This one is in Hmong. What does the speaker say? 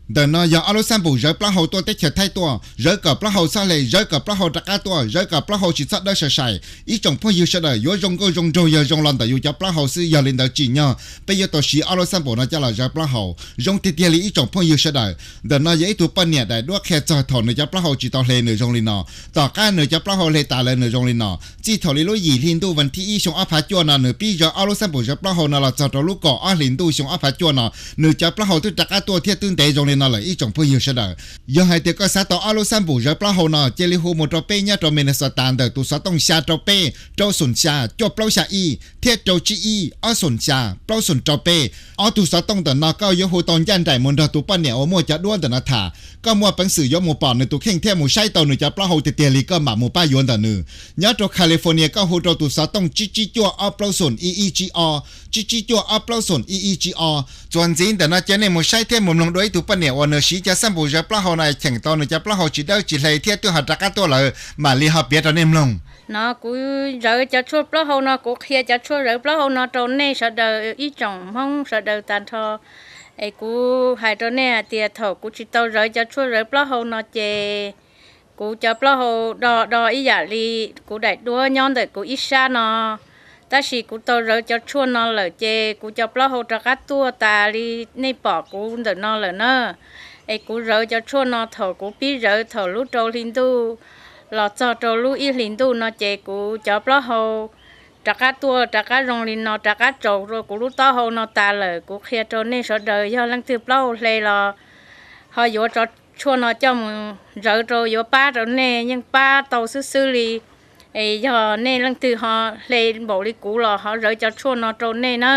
Ntawm no yog ob lub xab npum zawv plaub hau tuaj teb chaws Thaib tuaj, zawv kom plaub hau txhob hle, zawv kom plaub hau rov qab tuaj, zawv kom plaub hau tsis txhob dawb sai sai. Ib tsoom phooj ywg sawv daws, yuav zoo nkauj zoo nraug yog zoo los ntawm yus cov plaub hau xwb, yog li ntawd tsim nyog peb yuav tau siv ob lub xab npum no coj los zawv plaub hau. Zoo tiag tiag li ib tsoom phooj ywg sawv daws, ntawm no yog ib tug poj niam daim duab qhia txog thaum nws cov plaub hau tsis tau hle nws zoo li no. Tom qab nws cov plaub hau hle tas lawm nws zoo li no. Txij thaum li lub yim hli ntuj vas thib ib xyoo ob phav cuaj no nws pib zawv ob lub xab npum zawv plaub hau no los txog rau lub kaum ob hlis ntuj xyoo ob phav cuaj no, nws cov plaub hau twb rov qab tuaj thiab twb ntev zoo li no lawm ib tsoom phooj ywg sawv daws. Yog hais tias koj xav tau ob lub xab npum zawv plaub hau no, cia li hu mus rau peb nyob rau Minnesota ntawm tus xov tooj xya rau peb rau xoom xya cuaj plaub xya ib thiab rau tsib ib ob xoom xya plaub xoom rau peb. Ob tug xov tooj ntawm no koj yuav hu tau ncaj nraim mus nrog tus poj niam uas muaj cov duab ntawm no tham. Koj muaj peev xwm yuav mus pom nws tus kheej thiab mus saib tau nws cov plaub hau tiag tiag li koj mam mus pab yuav ntawm nws. Nyob rau California koj hu rau tus xov tooj tsib tsib cuaj ob plaub xoom ib ib tsib ob, tsib tsib cuaj ob plaub xoom ib ib tsib ob. Txuas ntxiv ntawm no cia nej mus saib thiab mus mloog dua ib tug poj niam uas nws siv cov xab npum zawv plaub hau no cheem tau nws cov plaub hau tsis dawb tsis hle thiab twb ho rov qab tuaj lawm, mam li ho piav rau nej mloog. No kuv zawv cov tshuaj plaub hau no, kuv qhia cov tshuaj zawv plaub hau no rau nej sawv daws ib tsoom Hmoob sawv daws tag nrho. Es kuv hais rau nej hais tias thaum kuv tsis tau zawv cov tshuaj zawv plaub hau no ces kuv cov plaub hau do do ib yam li kuv daim duab nyob ntawm kuv ib sab no. Tab sis kuv tau zawv cov tshuaj no lawm ces kuv cov plaub hau rov qab tuaj tas li nej pom kuv ntawm no lawm na. Es kuv zawv cov tshuaj no thaum kuv pib zawv thaum lub rau hli ntuj los txog rau lub ib hlis ntuj no ces kuv cov plaub hau rov qab tuaj rov qab zoo li no, rov qab tsaus rau kuv lub taub hau no tas lawm. Kuv qhia rau nej sawv daws, yog leej twg plaub hau hle los ho yuav cov tshuaj no coj mus zawv rau, yuav pab rau nej yeej pab tau xwb xwb li. Es yog nej leej twg ho hle npaum li kuv los ho zawv cov tshuaj no rau nej na.